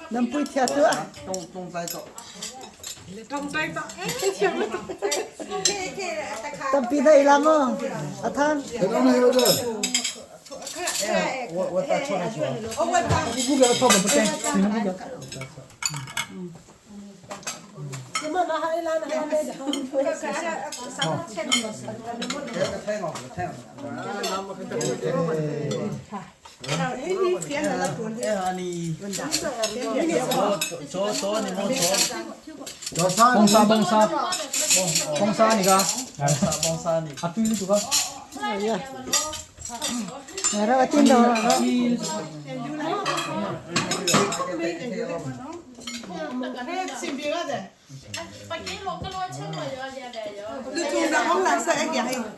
Nan pui thia tuah. Tampi na ila maw? Athan. Bongsa bongsa bongsa ni ka a tui lu ka. Ra tin do.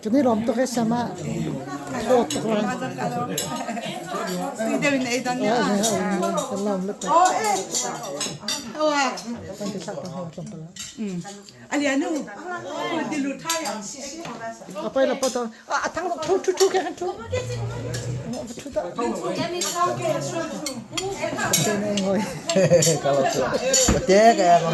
Kan i lawm tuk e sama. Dawt tuk lai. Kan lawm tuk. Kan ti sak tang hau tlawmpal. Apai la pa ta. A thang thu thu thu ke kan thu. Thu ta. Te nei ngoi. Te ka ya ko.